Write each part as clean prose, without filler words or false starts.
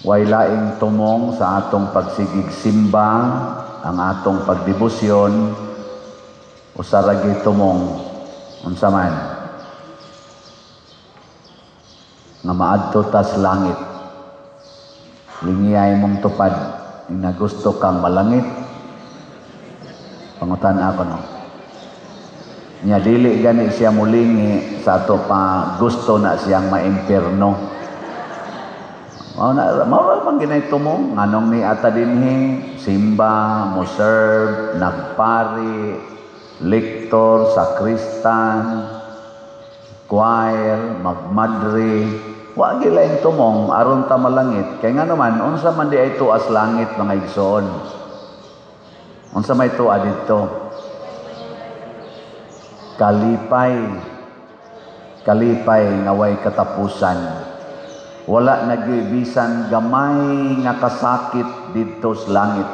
Way laing tumong sa atong pagsigig simba, ang atong pagdebosyon, usa ra gyud tumong. Unsa man? Nga maadto tas langit. Lingiyay mong tupad, ing nagusto kang malangit. Pangutan ako, no. Nya dili gani siya mulingi sa ato pa gusto na siyang maimpierno. Mao na, mao ra man ginay tumong nganong ni ata dinhi simba, mo serve, nagpari, lektor, sakristan, choir, magmadre. Wa gyud laing tumong aron ta malangit. Kay ngano man, unsa man di ay tuas langit, mga igsoon? Unsa may tuwa didto? Kalipay. Kalipay nga way katapusan. Wala nagibisan gamay nga kasakit didto sa langit.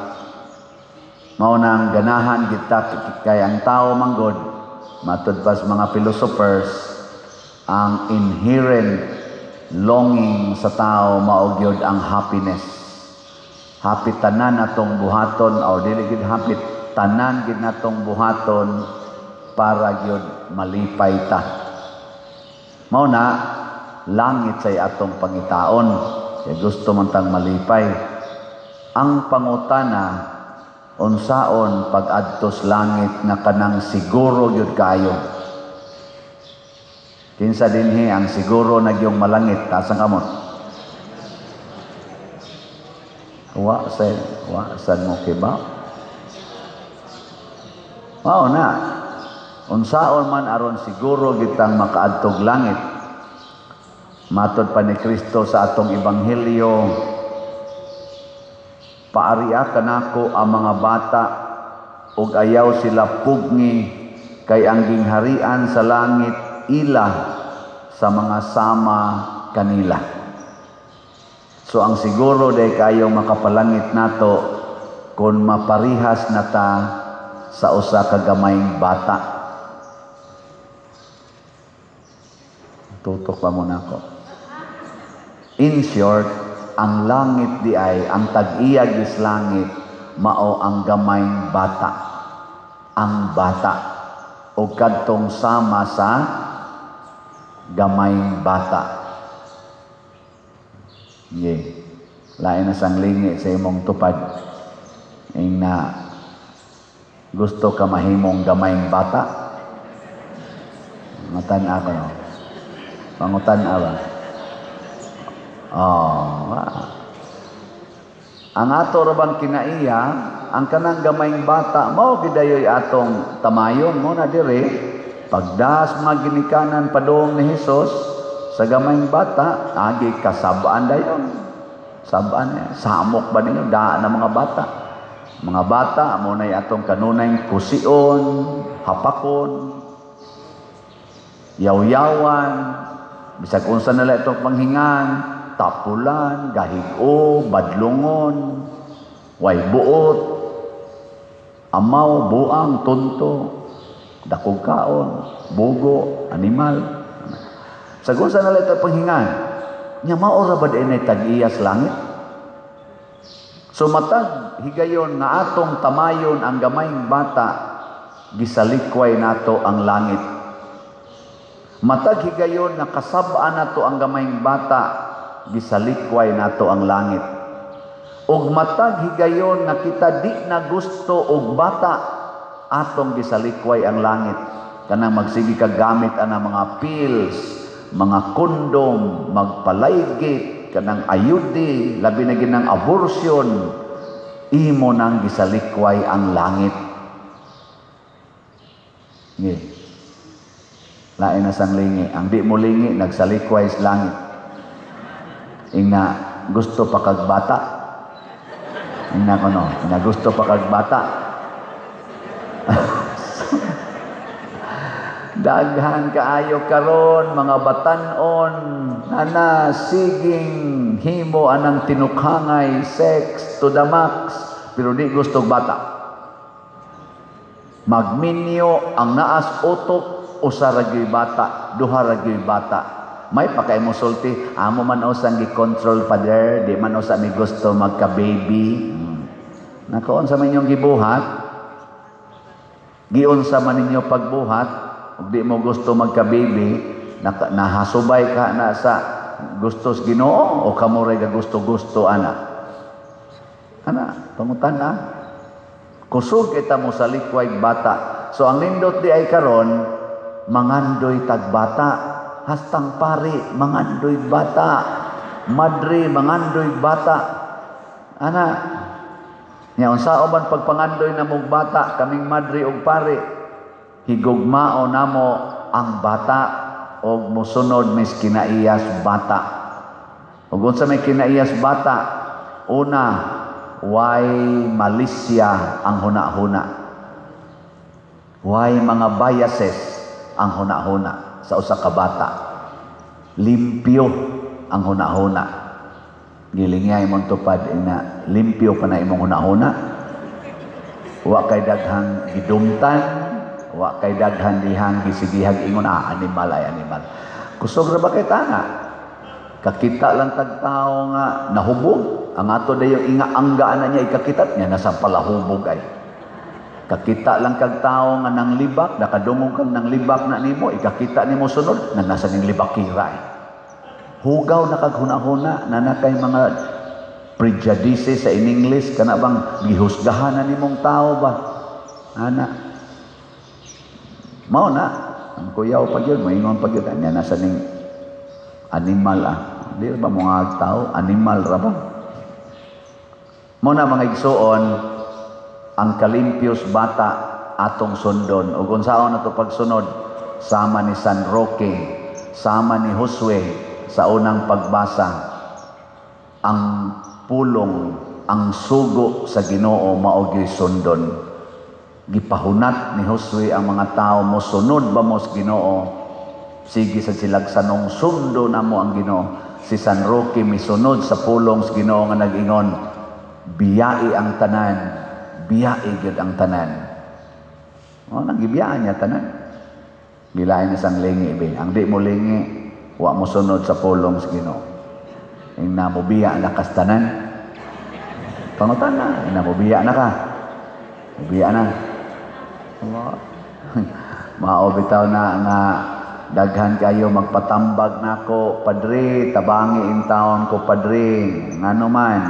Mao nang ganahan kita kay ang tao manggod, matud pa sa mga philosophers, ang inherent longing sa tao mao gyud ang happiness. Happy tanan atong buhaton o dili gyud happy tanan gyud natong buhaton para gyud malipay ta. Mao na langit say atong pangitaon kay gusto man tang malipay. Ang pangutana, unsaon pag-adtos langit nga kanang siguro gyud kayo? Kinsa dinhi ang siguro na gyung malangit? Taas ang kamot. Wa say, wa sad mo kiba. Mao na. Unsaon man aron siguro gitang makaadtog langit? Matod pa ni Kristo sa atong ebanghelyo, "Paaria kanako ang mga bata ug ayaw sila pugngi, kay ang gingharian sa langit ila sa mga sama kanila." So ang siguro day kayo makapalangit nato kung maparihas na ta sa usa ka gamayng bata. Tutok pa muna ako. In short, ang langit di ay, ang tag-iyag is langit, mao ang gamayng bata. Ang bata. O kadtong sama sa gamayng bata. Ye. Lain na sang lingi sa imong tupad. Ing na gusto ka mahimong gamayng bata? Pangutan ako, no? Pangutan ba? Oh, ang ato ra bang kinaiya, ang kanang gamayng bata, mao gidayoy atong tamayon mo na dire, pagdas mga ginikanan padung ni Hesus sa gamayng bata, agi kasabaan dayon. Sabaan niya, samok ba ninyo, daan ang mga bata. Mga bata, mo na'y atong kanunay kusion, hapakon, yawyawan, bisag unsa nila itong panghingan, tapulan, gahigo, badlungon, way buot, amaw, buang, tunto, dakog kaon, bugo, animal. Sa unsa nila itong panghingan, nya mao ra ba dinay tag-iya sa langit? So matag higayon nga atong tamayon ang gamayng bata, gisalikway nato ang langit. Matag higayon nga kasab-an nato ang gamayng bata, gisalikway nato ang langit. Ug matag higayon nga kita di na gusto og bata, atong gisalikway ang langit. Kanang magsige ka gamit ana mga pills, mga kondom, magpalaygit, kanang ayudi, labi na ginang abortion, imo nang gisalikway ang langit. Ngi. Lain na sang lingi. Ang di mo lingi, nagsalikway sa langit. Ingna, gusto pa kag bata. Ingna kono, ingna gusto pa kag bata. Daghan kaayo karon mga batan-on nana siging himo anang tinukhangay, sex to the max, pero di gusto bata. Magminyo ang naas utok, usa ra gyud bata, duha ra gyud bata. May pa kay mo sulti, amo man usang gi-control, Father, di man usa mi gusto magka-baby. Nako, unsa man inyong gibuhat? Giunsa man ninyo pagbuhat, ug di mo gusto magka-baby, nahasubay ka na sa gustos Ginoo o kamo ray gusto-gusto ana? Ana, pangutan na. Kusog kita mo sa likway bata. So ang nindot di ay karon, mangandoy tag bata. Hastang pari, mangandoy bata. Madre, mangandoy bata. Ana, nya unsa man pagpangandoy na mong bata, kaming madre ug pari, higugmao namo ang bata og mosunod mis kinaiyas bata. Ug unsa may kinaiyas bata? Una, way malisya ang huna-huna. Way mga biases ang huna-huna sa usa ka bata. Limpyo ang huna-huna. Gilingay mong tupad ina, limpyo pa na imong huna-huna. Wa kay daghang gidumtan, wa kay daghan dihang gisigihag ingon, ah, animal ay animal. Kusog ra ba kay tana? Kakita lang tag tao nga nahubog. Ang ato dayon inga anggaan na niya ikakita niya nasa palahubog ay. Kakita lang kag tao nga nang libak, nakadungog kang nang libak na nimo, ikakita nimo sunod na nasa ning libakira ay. Hugaw na kag huna-huna na na kay mga prejudices sa in English kana bang gihusgahan na nimong tao ba? Ana. Mao na ang kuyaw pa gyud, moingon pa gyud niya nasa ning animal ah. Di ba mga tao animal ra ba? Mao na, mga igsuon, ang kalimpios bata atong sundon. Ug unsaon nato pagsunod? Sama ni San Roque, sama ni Josue sa unang pagbasa, ang pulong, ang sugo sa Ginoo mao gyud sundon. Gipahunat ni Josue ang mga tao, mosunod ba mo sa Ginoo? Sige sa silag sanong sundo namo ang Ginoo. Si San Roque misunod sa pulong sa Ginoo nga nag-ingon, biyai ang tanan, biyai gyud ang tanan. O, nang gibiyaan niya tanan. Bilain ni sang lingi be. Ang di mo lingi, wa mo sunod sa pulong sa Ginoo. Ing namubiya na kas tanan. Pangutan na, ing namubiya na ka. Mubiya na. Allah. Mao bitaw na nga daghan kayo magpatambag nako, "Padre, tabangi in taon ko, Padre." Ngano man?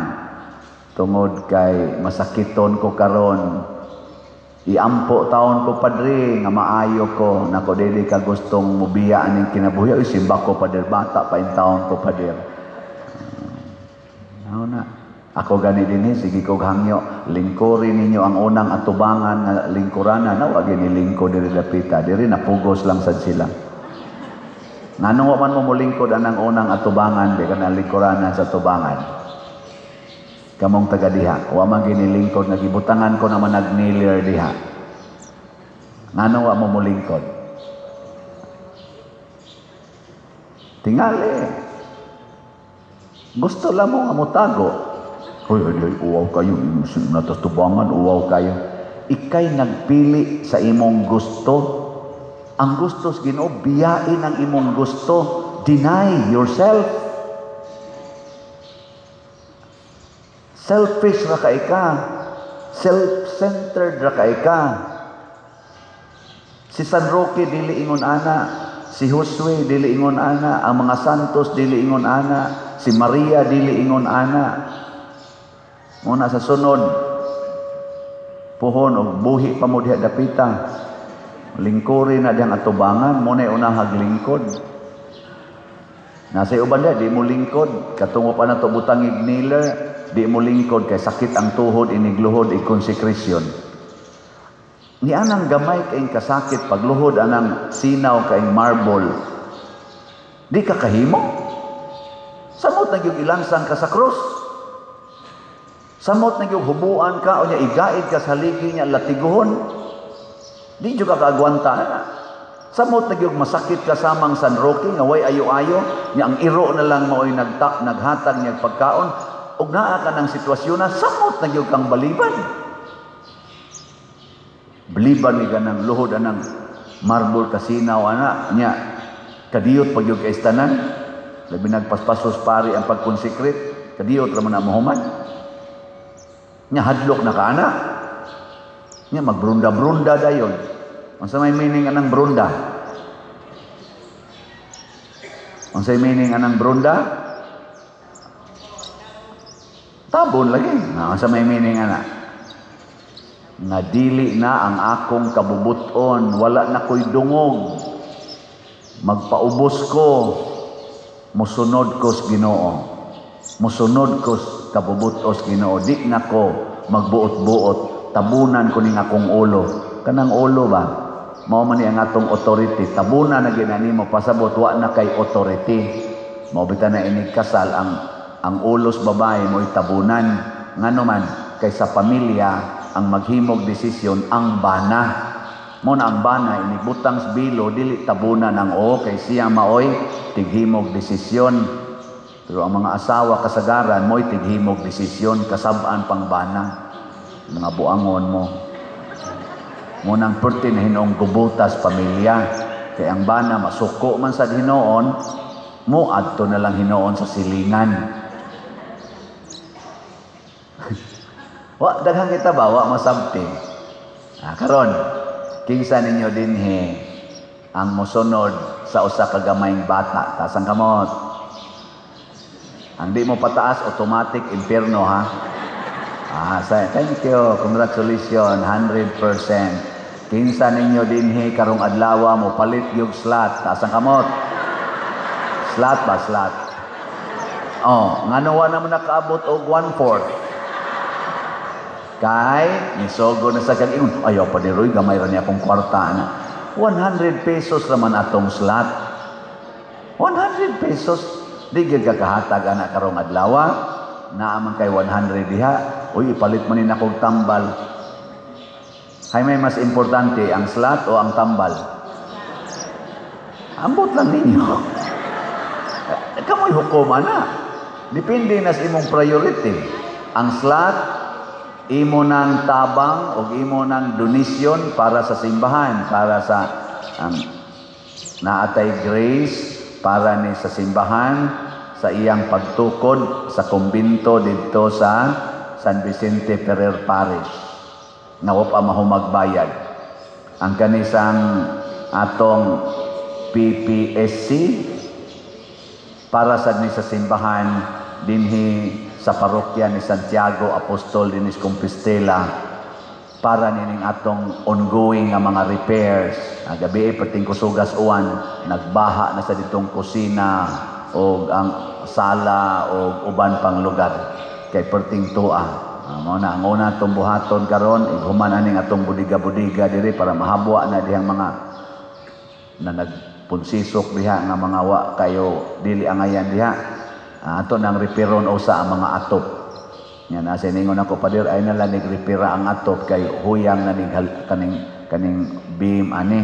Tungod kay masakiton ko karon. Iampo taon ko, Padre, nga maayo ko. Nako, dili ka gustong mubiya aning kinabuhi? "Uy, simba ko, Padre, bata pa in taon ko, Padre." Ano na? Ako gani dinhi, sige kog hangyo, lingkuri ninyo ang unang atubangan nga lingkuranan na wa gini lingkod diri dapita. Diri napugos lang sad sila. Nganong wa man mo molingkod anang unang atubangan di kana lingkuranan sa tubangan? Kamong taga diha, wa man gini lingkod nga gibutangan ko naman nagnilir diha. Nganong wa mo molingkod? Tingali. Gusto lang mo nga motago. Hoy, hoy, hoy, uwaw kayo. Natas tubangan, uwaw kayo. Ikay nagpili sa imong gusto. Ang gusto sa Ginoo, biyain ang imong gusto. Deny yourself. Selfish ra kay ka. Self-centered ra kay ka. Si San Roque dili ingon ana, si Josue dili ingon ana, ang mga santos dili ingon ana, si Maria dili ingon ana. Muna sa sunod puhon og buhi pa mo diha dapita. Lingkuri na diyang atubangan, mo na unahag lingkod. Nasa uban diha, di mo lingkod. Katungo pa na to butang igniler, di mo lingkod kay sakit ang tuhod, inigluhod, i-consecration. Ni anang gamay kaing kasakit, pagluhod anang sinaw kaing marble. Di ka kahimo. Samot na gyud ilansang ka sa krus. Samot na gyud hubuan ka o nya igaid ka sa haligi niya latiguhon. Di jud ka kaagwanta na. Samot na gyud masakit ka samang San Roque nga way ayo-ayo, nya ang iro na lang maoy naghatag niya pagkaon ug naa ka ng sitwasyon na samot na gyud kang baliban. Baliban ni kanang luhod anang marble kasinaw ana nya kadiyot pag gyud kay tanan. Labi nagpaspasos pari ang pag-consecrate, kadiyot ra man na mahuman. Nya hadlok na ka ana. Nya magbrunda-brunda dayon. Unsa may meaning anang brunda? Unsa may meaning anang brunda? Tabon lagi. Na unsa may meaning ana? Nga dili na ang akong kabubuton, wala na ko'y dungog. Magpaubos ko, musunod ko sa Ginoo. Musunod ko sa kabubutos Ginoo. Di na ko magbuot-buot. Tabunan ko ning akong ulo. Kanang ulo ba? Mao man ni ang atong authority. Tabunan na gina nimo, pasabot wa na kay authority. Mao bitaw na inig kasal ang ulos babae mo'y tabunan. Ngano man kay sa pamilya ang maghimog desisyon ang bana. Mo na ang bana inigbutang sa bilo dili tabunan ang o kay siya maoy tighimog desisyon. Pero ang mga asawa kasagaran mo'y tighimog desisyon kasab-an pang bana. Mga buangon mo. Munang perti na hinoong gubutas pamilya. Kay ang bana masuko man sa hinoon, mo adto na lang hinoon sa silingan. Wa daghang kita ba wa masabti. Ah, karon kinsa ninyo dinhi ang mosunod sa usa ka gamayng bata? Taas ang kamot. Ang di mo pataas automatic impierno ha. Ah, thank you. Congratulations, 100%. Kinsa ninyo dinhi karong adlaw mo palit yung slot? Taas ang kamot. Slot ba slot? Oh, ngano wa naman nakaabot og 1/4? Kay nisogo na sa kag ingon, ayaw pa ni Roy, gamay ra niya akong kwarta na. 100 pesos raman atong slot. 100 pesos di gyud ka kahatag ana karong adlaw. Naa man kay 100 diha. Uy, ipalit man ni nakog tambal. Hay may mas importante, ang slot o ang tambal? Ambot lang ninyo. Kamoy hukom ana. Depende na sa imong priority. Ang slot, imo nang tabang o imo nang donasyon para sa simbahan, para sa ang naatay grace para ni sa simbahan sa iyang pagtukod sa kumbinto didto sa San Vicente Ferrer Parish. Nawa pa mahumagbayad. Ang kanisang atong PPSC para sad ni sa simbahan dinhi sa parokya ni Santiago Apostol dinis Compostela para nining atong ongoing nga mga repairs. Ang gabi perting kusugas uwan, nagbaha na sa ditong kusina o ang sala o uban pang lugar kay perting tua. Mao na ang una atong buhaton karon, ighuman aning atong budiga-budiga diri para mahabwa na dihang mga na nagpunsisok diha nga mga wa kayo dili angayan diha. Ato nang reperon usa ang mga atop. Nya na siningon ako pader ay nala nigrepera ang atop kay huyang na nig kaning kaning beam ani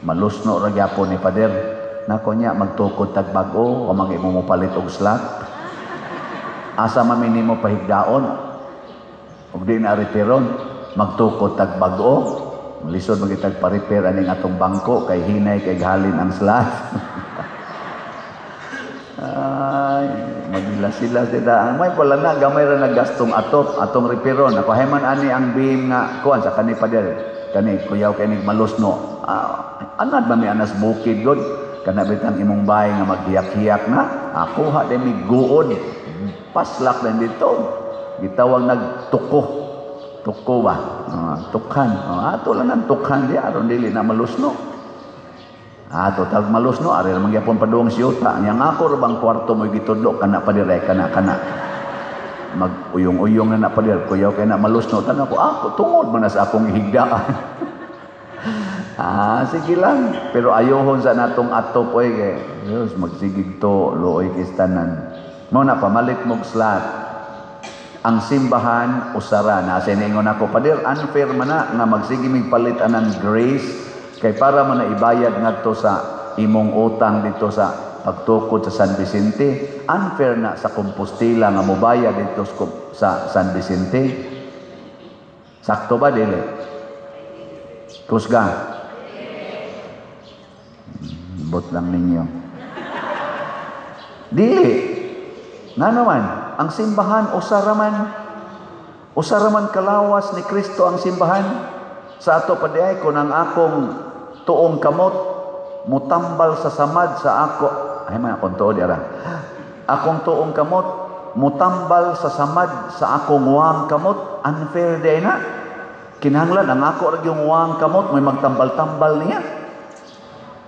malusno ra gyapon ni pader. Nako nya magtukod tag bag-o o mag-imo mo palit og slot. Asa man nimo pahigdaon ug di na reperon magtukod tag bag-o. Lisod magitag pa-repair aning atong bangko kay hinay kay halin ang slot. Ay, magila-sila sila. May pala na, gamay ra nagastong atop, atong reperon. Ako, hayman ani ang beam nga, kuan sa kani pader. Kani, kuyaw kay nig malusno. Anad ba mi anas bukid, god? Kana bitang imong bahay nga maghiyak-hiyak na. Ako ha, di mi guod. Paslak din dito. Gitawag nagtuko. Tuko ba? Tukhan. Ato lang ang tukhan di, aron dili na malusno. Total malusno, ari ra magyapon padung siyuta. Nya nga ako ra bang kwarto mo'y gitudlo kana pa dire, kana kana. Mag-uyong-uyong na na pa dire, kuyaw kay na malusno. Tan ako, ako tungod man na sa akong higdaan. Sige lang. Pero ayohon sa natong atop oy kay Diyos magsigig to luoy kistanan. Mo na pamalit mog slot. Ang simbahan usara na siningon ako pader, unfair man na nga magsige mig palit anang grace kay para man na ibayad ngadto sa imong utang dito sa pagtukod sa San Vicente. Unfair na sa Compostela nga mobayad dito sa San Vicente. Sakto ba dili? Kusga. Bot lang ninyo. Dili. Nga naman, ang simbahan usa ra man. Usa ra man kalawas ni Kristo ang simbahan. Sa ato pa diay, kung ang akong tuong kamot mutambal sa samad sa ako, ay man akong tuod ara. Akong tuong kamot mutambal sa samad sa akong wang kamot, unfair diay na. Kinahanglan ang ako ra yung wang kamot may magtambal-tambal niya.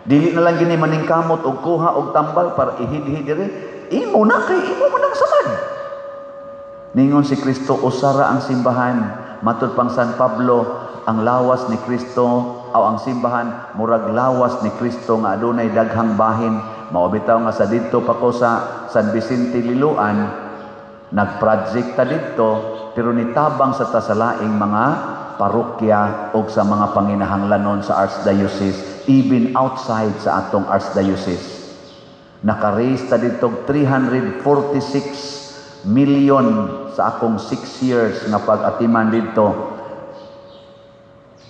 Dili na lang gini maningkamot og kuha og tambal para ihidhi diri. Imo na kay imo man ang samad. Ningon si Kristo, usara ang simbahan. Matud pang San Pablo, ang lawas ni Kristo o ang simbahan murag lawas ni Kristo nga adunay daghang bahin. Mao bitaw nga sa didto pa ko sa San Vicente Liloan, nag-project ta didto, pero nitabang sa ta sa laing mga parokya o sa mga panginahanglanon sa Archdiocese, even outside sa atong Archdiocese. Naka-raise ta didto 346 million sa akong 6 years nga pag-atiman didto.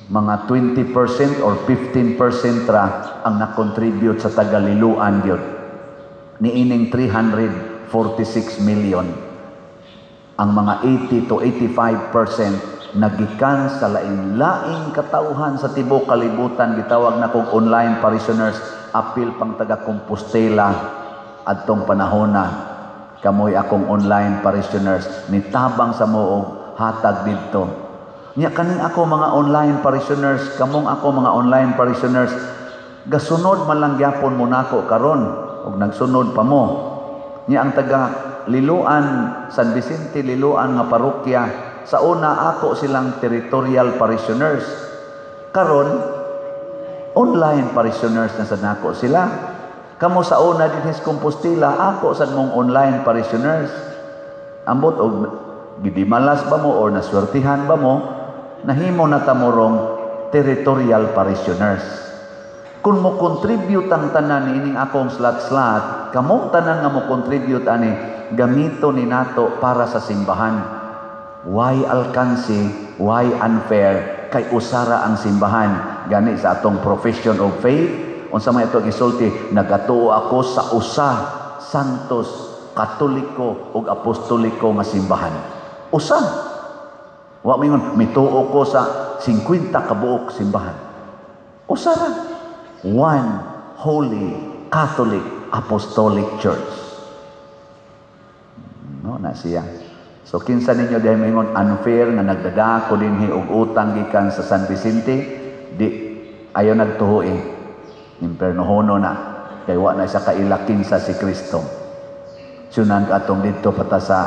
Mga 20% or 15% ra ang na-contribute sa taga-Liloan gyud. Niining 346 million, ang mga 80 to 85% nagikan sa lain-laing katauhan sa tibuok kalibutan, gitawag na kog online parishioners, apil pang taga Compostela adtong panahona. Kamoy akong online parishioners, nitabang sa moog hatag didto. Nya kaning ako mga online parishioners, kamong ako mga online parishioners, gasunod man lang gyapon mo nako karon og nagsunod pa mo. Nya ang taga Liloan, San Vicente Liloan nga parokya, sa una ako silang territorial parishioners. Karon online parishioners na sad nako sila. Kamo sa una dinhi sa Compostela, ako sad mong online parishioners. Ambot og gidimalas ba mo or naswertihan ba mo, nahimo na ta morong territorial parishioners. Kung mo contribute ang tanan ining akong slot-slot, kamong tanan nga mo contribute ani, gamito ni nato para sa simbahan. Why alkansi? Why unfair? Kay usara ang simbahan. Gani sa atong profession of faith, unsa may ito gisulti, "Nagatuo ako sa usa, santos, katoliko ug apostoliko nga simbahan." Usa. Wa mingon mituo ko sa 50 ka buok simbahan. Usa ra. One Holy Catholic Apostolic Church. No na siya. So kinsa ninyo dihay moingon unfair nga nagdada ko dinhi og utang gikan sa San Vicente, di ayaw nagtuho eh. Impernohono na kay wa na sa kaila kinsa si Kristo. Sunan atong didto pata sa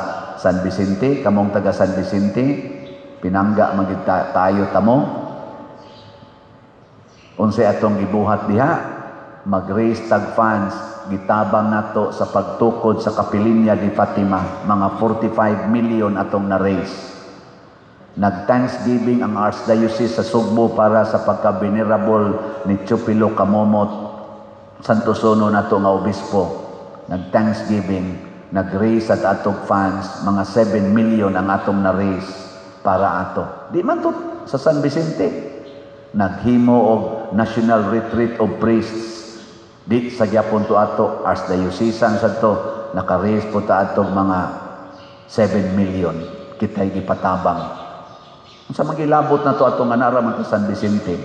San Vicente, kamong taga San Vicente, pinangga man gyud tayo tamo. Unsay atong gibuhat diha? Mag-raise tag funds, gitabang nato sa pagtukod sa Kapilinya di Fatima, mga 45 million atong na-raise. Nag-thanksgiving ang Archdiocese sa Sugbo para sa pagka-venerable ni Chupilo Camomot, Santo Sono nato nga obispo. Nag-thanksgiving, nag-raise at atong funds, mga 7 million ang atong na-raise para ato. Di man to sa San Vicente. Naghimo og National Retreat of Priests. Di sa gyapon to ato, Archdiocesan sa to, naka-raise po ta atong mga 7 million. Kita'y gipatabang. Unsa magilabot na to atong nga nara man to San Vicente.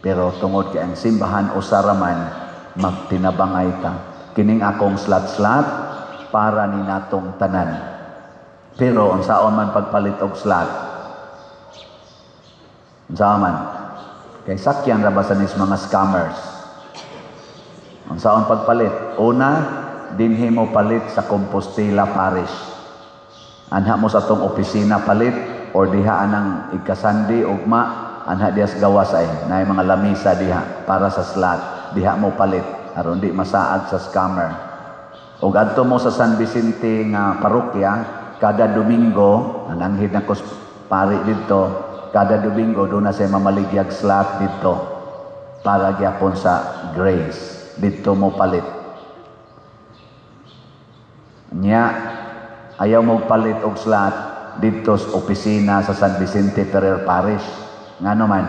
Pero tungod kay ang simbahan usa ra man, magtinabangay ta. Kining akong slot-slot para ni natong tanan. Pero unsaon man pagpalit og slot? Unsaon man? Kay sakyan ra ba sa nis mga scammers? Unsaon pagpalit? Una, dinhi mo palit sa Compostela Parish. Anha mo sa atong opisina palit or diha anang ikasandi ugma, anha diha sa gawas ay naay mga lamisa diha para sa slot, diha mo palit aron di masaad sa scammer. Ug adto mo sa San Vicente nga parokya kada Domingo, ananghid na ko pari didto, kada Domingo do na siya mamaligyag slot didto para gyapon sa grace, didto mo palit. Nya ayaw mo palit og slot didto sa opisina sa San Vicente Ferrer Parish, ngano man?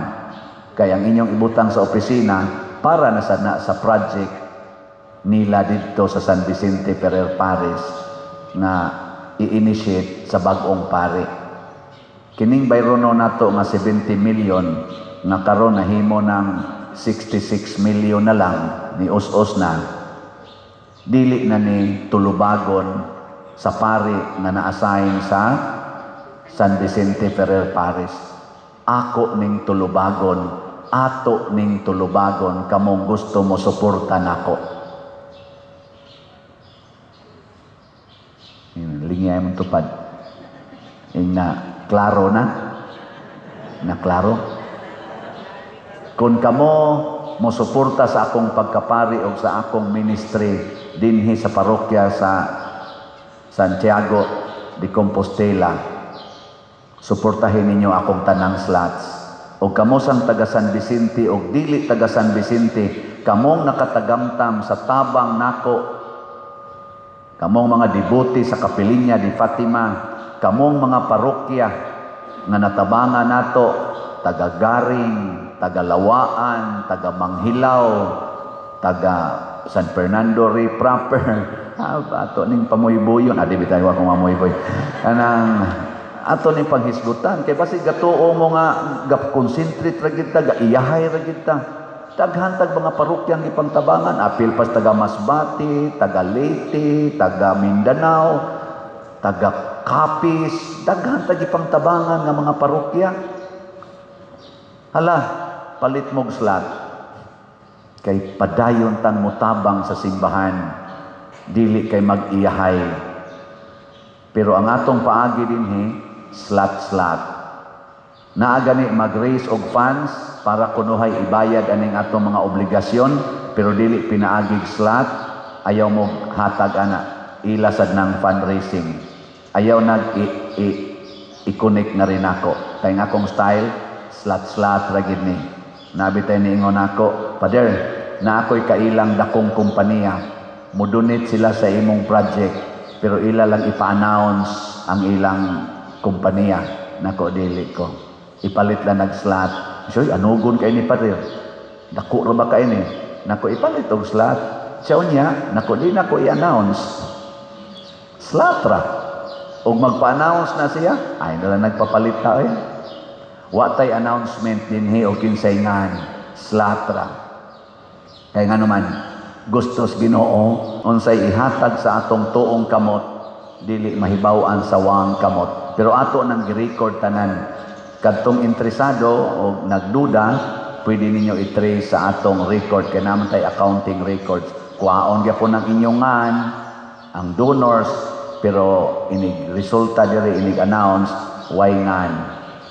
Kay ang inyong ibutang sa opisina para na sa project. nila didto sa San Vicente Ferrer Parish nga i-initiate sa bag-ong pari. Kining bayrono nato nga 70 million nga karon nahimo ng 66 million na lang, ni us-us na, dili na ni tulubagon sa pari nga na-assign sa San Vicente Ferrer Parish. Ako ning tulubagon, ato ning tulubagon, kamong gusto mo suporta nako. Lingay mong tupad. Ing na klaro na? Na klaro? Kung kamo mo suporta sa akong pagkapari o sa akong ministry dinhi sa parokya sa Santiago de Compostela, suportahin ninyo akong tanang slots. O kamo sang taga San Vicente o dili taga San Vicente, kamong nakatagamtam sa tabang nako, kamong mga debote sa Kapilinya di Fatima, kamong mga parokya nga natabangan nato, taga Garing, taga Lawaan, taga Manghilaw, taga San Fernando Rey proper, ato ning pamuybuyon, adi bitay wa kong mamuyboy. Kanang ato ning panghisgutan kay basig gatuo mo nga ga-concentrate ra gid ta, ga-iyahay ra gid ta. Daghan tag mga parokyang ipangtabangan, apil pas taga Masbate, taga Leyte, taga Mindanao, taga Capiz, daghan tag ipangtabangan nga mga parokya. Hala, palit mog slot. Kay padayon tang mutabang sa simbahan, dili kay mag-iyahay. Pero ang atong paagi dinhi, slot-slot. Naa gani mag-raise og funds para kunuhay ibayad aning atong mga obligasyon, pero dili pinaagig slot, ayaw mo hatag ana, ila sad ng fundraising. Ayaw nag i-connect na rin ako. Kay nga akong style, slot-slot ra gid ni. Nabi tay niingon ako, "Father, na ako'y kailang dakong kompanya, mo-donate sila sa imong project, pero ila lang ipa-announce ang ilang kompanya." Nako, dili ko. Ipalit lang nag-slot. Siya, anugon kay ni Father. Dako ra ba kay ni? Nako, ipalit og slot. Siya unya, nako, di nako i-announce. Slot ra. Og magpa-announce na siya, ay na lang nagpapalit ta eh. Wa tay announcement dinhi og kinsay ngan, slot ra. Kay nga naman, gustos Ginoo unsay ihatag sa atong tuong kamot, dili mahibaw-an sa wang kamot. Pero ato nang gi-record tanan. Kadtong interesado o nagduda, pwede ninyo i-trace sa atong record kay naman tay accounting records. Kuhaon gyapon ang inyong ngan, ang donors, pero inig resulta diri, inig announce why ngan,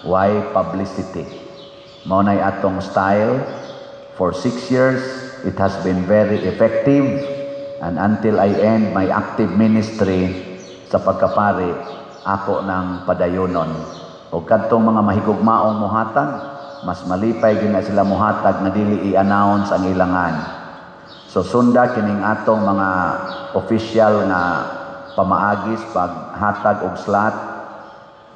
why publicity. Mao nay atong style for 6 years. It has been very effective, and until I end my active ministry sa pagkapari, ako nang padayonon. O kadtong mga mahigugmaong muhatag, mas malipay gid na sila muhatag nga dili i-announce ang ilangan. So sunda kining atong mga official nga pamaagis paghatag og slot.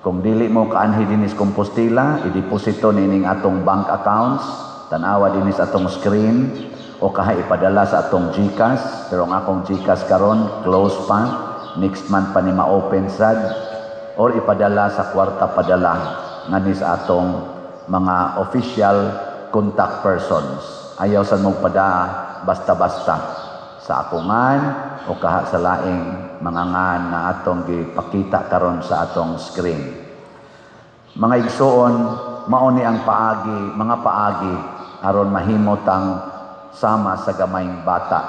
Kung dili mo kaanhi dinis Compostela, ideposito nining atong bank accounts, tan-awa dinis atong screen, o kaha ipadala sa atong GCash. Pero ang akong GCash karon close pa, next month pa ni ma-open sad, or ipadala sa Kwarta Padala ngani sa atong mga official contact persons. Ayaw sad mong pada basta-basta sa akongan o kaha sa laing mga ngan na atong gipakita karon sa atong screen. Mga igsuon, mao ni ang paagi, mga paagi aron mahimo tang sama sa gamayng bata,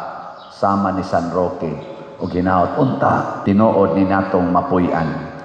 sama ni San Roque, o ginaot unta tinuod ni natong mapuy-an.